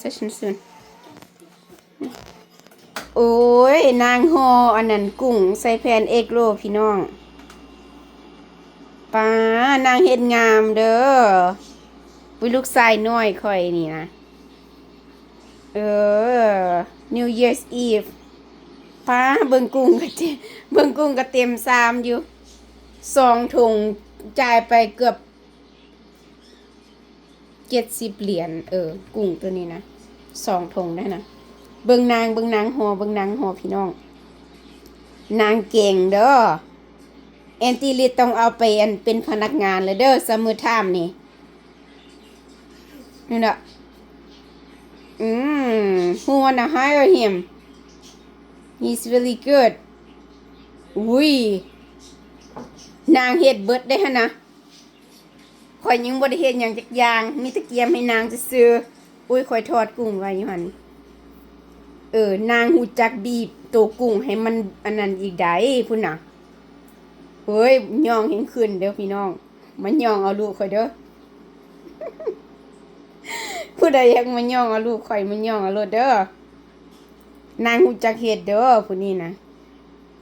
Session soon. ໂອ້ຍ ນາງຫໍ່ອັນນັ້ນ ກຸ້ງໃສ່ແຜ່ນເອກໂລ ພີ່ນ້ອງ. ປ້າ ນາງເຮັດງາມເດີ. ອຸ້ຍ ລູກຊາຍນ້ອຍຂ້ອຍນີ້ນະ. ເອີ New Year's Eve. ປ້າ ເບິ່ງກຸ້ງກະເຕັມ ເບິ່ງກຸ້ງກະເຕັມຊາມຢູ່. ສອງຖົງ ຈ່າຍໄປເກືອບ ເຈັດສິບຫຼຽນ. ເອີ ກຸ້ງໂຕນີ້ນະ ສອງຖົງໄດ້ນະ. ເບິ່ງນາງ ເບິ່ງນາງຫໍ່ ເບິ່ງນາງຫໍ່ ພີ່ນ້ອງ. ນາງເກັ່ງເດີ. ແອນຕີລິດຕ້ອງເອົາໄປ ອັນ ເປັນພະນັກງານແລ້ວເດີ summer time ນີ້. ນີ້ນະ. ອືມ Who wanna hire him? He's really good. ອຸ້ຍ ນາງເຮັດເບິດເດ້ຫັ້ນນະ. ຂ້ອຍຍັງບໍ່ໄດ້ເຮັດຫຍັງຈັກຢ່າງ ມີແຕ່ກຽມໃຫ້ນາງຊື່ໆ. ອຸ້ຍ ຂ້ອຍທອດກຸ້ງໄວ້ຢູ່ຫັ້ນ. ເອີ ນາງຮູ້ຈັກບີບໂຕກຸ້ງໃຫ້ມັນອັນນັ້ນອີກໃດ໋ ພຸ້ນນະ. ເອີຍ ຍ້ອງແຮງຂຶ້ນເດີພີ່ນ້ອງ. ມາຍ້ອງເອົາລູກຂ້ອຍເດີ. ຜູ້ໃດຢາກມາຍ້ອງເອົາລູກຂ້ອຍ ມາຍ້ອງເອົາໂລດເດີ. ນາງຮູ້ຈັກເຮັດເດີຜູ້ນີ້ນະ.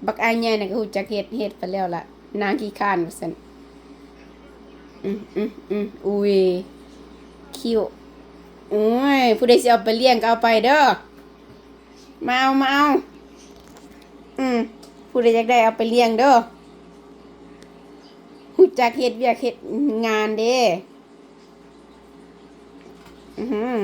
ບັກອ້າຍໃຫຍ່ນະກໍຮູ້ຈັກເຮັດ ເຮັດໄປແລ້ວລະ. ນາງຂີ້ຄ້ານວ່າຊັ້ນ. ອືມ ອືມ ອືມ. ອຸ້ຍ ຄິ້ວ. ໂອ້ຍ ຜູ້ໃດຊິເອົາໄປລ້ຽງກໍເອົາໄປເດີ. ມາເອົາ ມາເອົາ. ອືມ ຜູ້ໃດຢາກໄດ້ເອົາໄປລ້ຽງເດີ. ຮູ້ຈັກເຮັດວຽກເຮັດງານເດ້. ອືມ